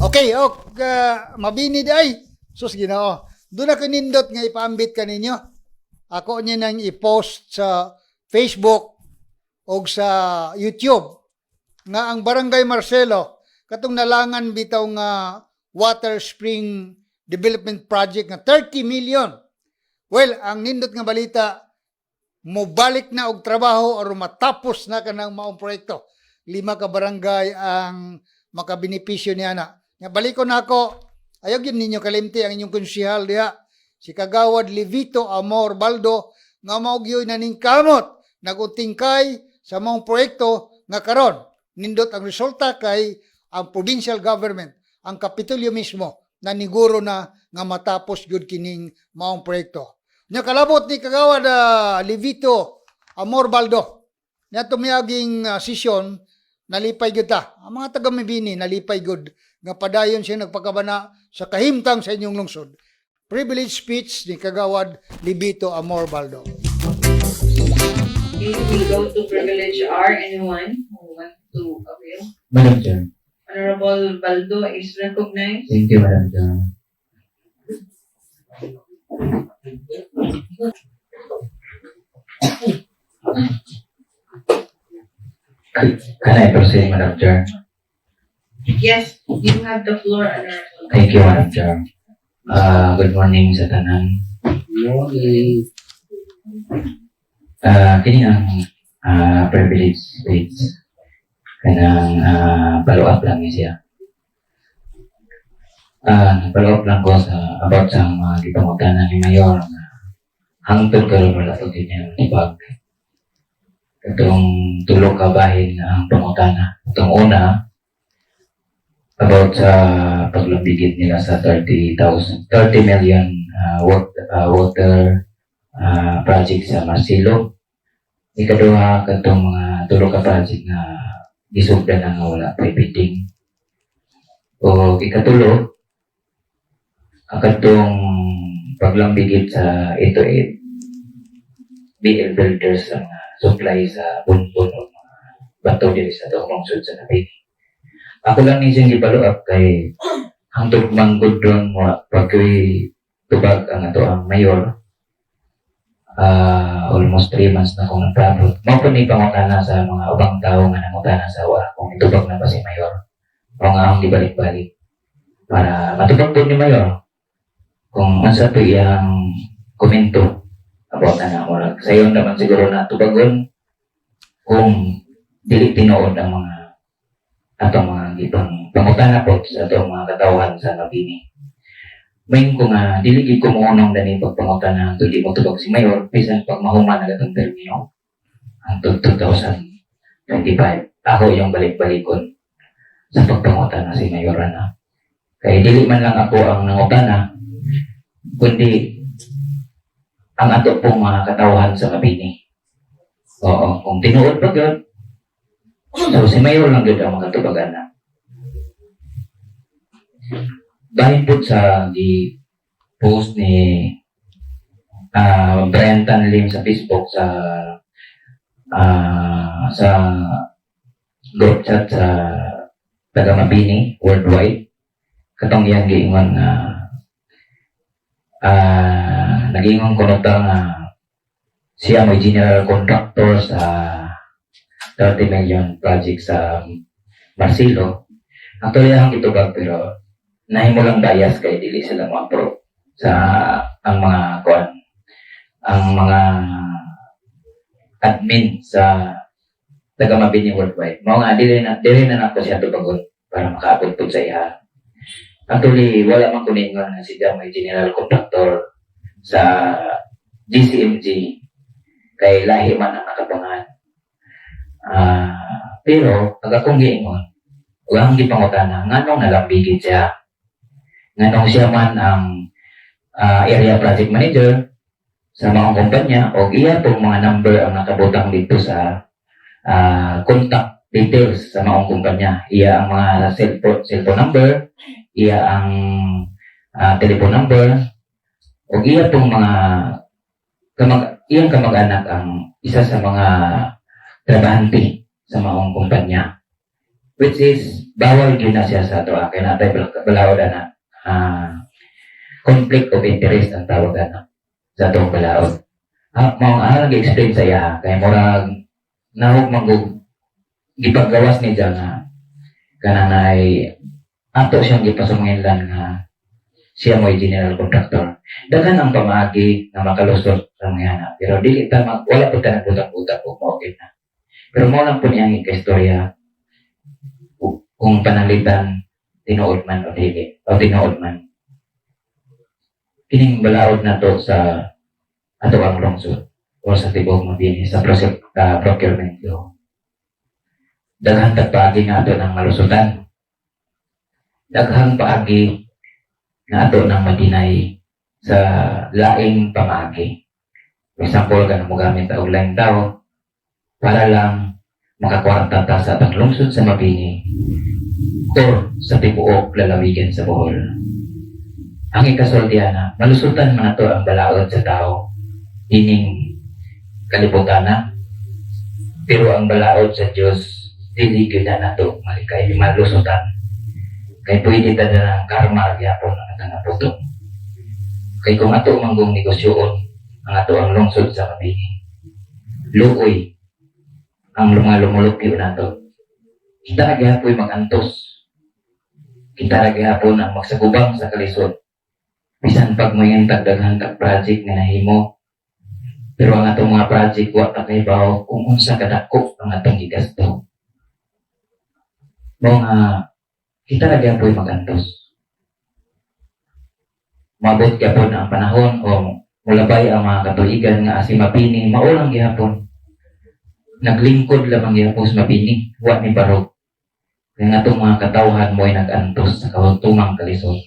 Okay, ok, Mabini diay. Sus, Ginoo. Doon ako nindot nga ipaambit kaninyo. Ako niya nang i-post sa Facebook o sa YouTube nga ang Barangay Marcelo katong nalangan bitaw nga water spring development project nga 30 million. Well, ang nindot nga balita, mobalik na og trabaho or matapos na kanang maong proyekto. Lima ka barangay ang makabenepisyo niya na. Nga balikon na ako, ayaw gyud ninyo kalimti ang inyong konsihal diha. Si Kagawad Levito Amor Baldo nga mao gyud naningkamot nagutingkay sa maong proyekto nga karon nindot ang resulta kay ang provincial government, ang Kapitolyo mismo, naniguro na nga matapos gyud kining maong proyekto. Nya kalabot ni Kagawad Levito Amor Baldo. Nya tumiaging sesyon, nalipay gyud ta. Ang mga taga Mabini nalipay gyud nga padayon siya nagpakabana sa kahimtang sa inyong lungsod. Privilege speech ni Kagawad Levito Amor Baldo. Okay, we go to privilege R. Anyone who want to avail? Madam Chair. Honorable Baldo is recognized. Thank you, Madam Chair. Can I proceed, Madam Chair? Yes, you have the floor, Honorable. Thank you, Madam Chair. Good morning sa tanan. Morning. Kini ang privilege speech. Kanang follow up lang ni siya. Follow up lang ko sa about sa mga gipangutana ni Mayor nga hangtod karon wala pa gyud niya tubag. Katong tulo ka bahin ang pangutana. Katong una, about sa paglambigit nila sa 30,000 30 million water project sa Marcelo. Ikaduha, katong mga tulo ka project nga gisugdan na nga wala pa bidding. O ikatulo, ang katong paglambigit sa ito eh, BL Builders ang supply sa bunbun o mga bato diri sa atong lungsod sa Mabini. Ako lang ni siyang gi-follow up kay hangtod man gud ron wa pagkuy tubag ang ato ang mayor. Almost 3 months na akong nagprabot. Mao po ni pangutana sa mga ubang tao nga nangutana sa wa kung itubag na ba si mayor. O nga akong gibalik-balik para matubag po ni mayor kung unsa to iyang komento about ana. Murag sayon naman siguro na tubagon kung dili tinuod ang mga atong mga gipang pangutana po sa atong mga katawhan sa Mabini. Mayon ko nga dili gid ko mounong dani pagpangutana hangtod di mo tubag si mayor bisan pag mahuman na katong termino hangtod 2025. Ako yung balik-balikon sa pagpangutana si mayor ana. Kay dili man lang ako ang nangutana kundi ang ato pong mga katawhan sa Mabini. Oo, kung tinuod pa gyud, so si mayor lang gyud ang makatubag ana. Dahil po sa di post ni Brian Tanlim sa Facebook sa group chat sa taga Mabini worldwide, katong iyang giingon nga nagingon kuno ta nga siya may general contractor sa 30 million project sa Marcelo. Actually, ang gitubag pero nahimo lang bias kay dili sila mo-approve sa ang mga kuan, ang mga admin sa taga Mabini worldwide. Mao nga dili na nako siya tubagon para makaabot pud sa iya. Actually, wala man ko ningon nga siya may general contractor sa GCMG kay lahi man ang nakabangan. Pero ang akong giingon ug ang gipangutana, nganong nalambigit siya? Nganong siya man ang area project manager sa mga kumpanya o iya pong mga number ang nakabutang dito sa contact details sa mga kumpanya. Iya ang mga cellphone number, iya ang telephone number, o iya pong mga iyang kamag-anak ang isa sa mga trabahante sa maong kumpanya. Which is, Bawal gyud na siya sa ato kay natay balaod ana, conflict of interest ang tawag ana sa atong balaod. Mao ang lang gi-explain sa iya kay murag nahog man gud gipagawas ni siya nga kanang ay ato siyang gipasunginlan nga siya mo'y general contractor. Daghan ang pamaagi nga makalusot sa mga ana. Pero dili ta wala po ta nagbutang-butang kung mao na. Pero mao lang po niya ang ikaistorya kung pananglitan tinuod man o dili o tinuod man. Kining balaod na to sa ato ang lungsod o sa tibuok Mabini sa process procurement law. Daghan tag paagi nga ato ng malusutan. Daghang paagi nga ato nang madinay sa laing pamaagi. For example, kanang mogamit og laing tao para lang makakwarta ta sa atong lungsod sa Mabini or sa tibuok lalawigan sa Bohol. Ang ikasulti ana, malusutan man nato ang balaod sa tao ining kalibutan na, pero ang balaod sa Dios dili gyud na nato malikay malusutan kay pwede ta na ang karma gyapon ang atang aputon. Kay kung ato manggong negosyoon ang ato ang lungsod sa Mabini, luoy ang mga lumulupyo nato. Kita ra gyapon magantos, kita ra gyapon ang magsagubang sa kalisod. Bisan pag may tagdaghan kag project nga nahimo, pero ang atong mga project wa ta kahibaw kung unsa kadako ang atong gigasto. Mao nga kita ra gyapon magantos. Moabot gyapon ang panahon o mulabay ang mga katuigan nga si Mabini mao lang gihapon naglingkod lamang gihapon sa Mabini, wa ni barog. Kaya nga atong mga katawhan mo'y nag-antos sa kahuntumang kalisod.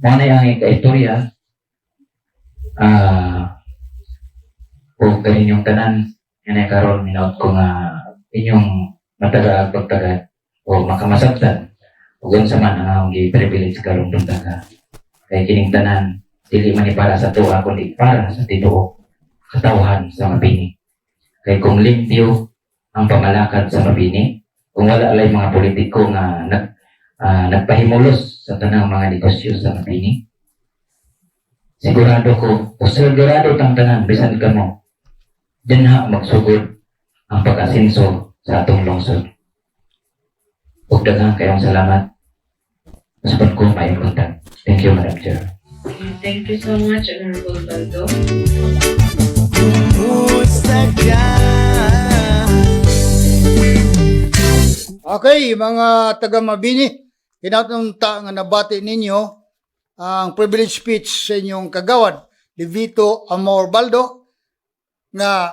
Mao na ang ikaistorya o kaninyong tanan nga karon hinaut ko nga inyong matagaag pagtagad o makamasabtan ug unsa man ang akong gi-privilege karong buntaga. Kay kining tanan dili man ni para sa tuwa kundi para sa tibuok katawhan sa Mabini. Kay kung limpyo ang pamalakad sa Mabini, kung wala alay mga politiko nga nagpahimulos sa tanang mga negosyo sa Mabini, sigurado ko, o sigurado tang tanan, bisan kamo, dinha magsugod ang pag-asinso sa atong lungsod. Ug daghang kayong salamat. Pasupad ko maayong buntag. Thank you, Madam Chair. Thank you so much, Honorable Baldo. Kumusta ka? Okay, mga taga Mabini, hinatunta nga nabati ninyo ang privilege speech sa inyong kagawad, Levito Amor Baldo, nga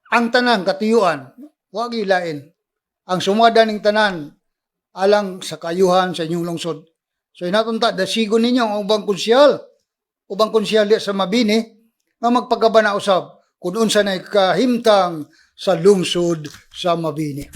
ang tanan katuyuan, wag ilain. Ang sumada ning tanan alang sa kayuhan sa inyong lungsod. So hinatunta dasigon ninyo ang ubang konsyal di sa Mabini nga magpagabana usab kung unsa na kahimtang sa lungsod sa Mabini.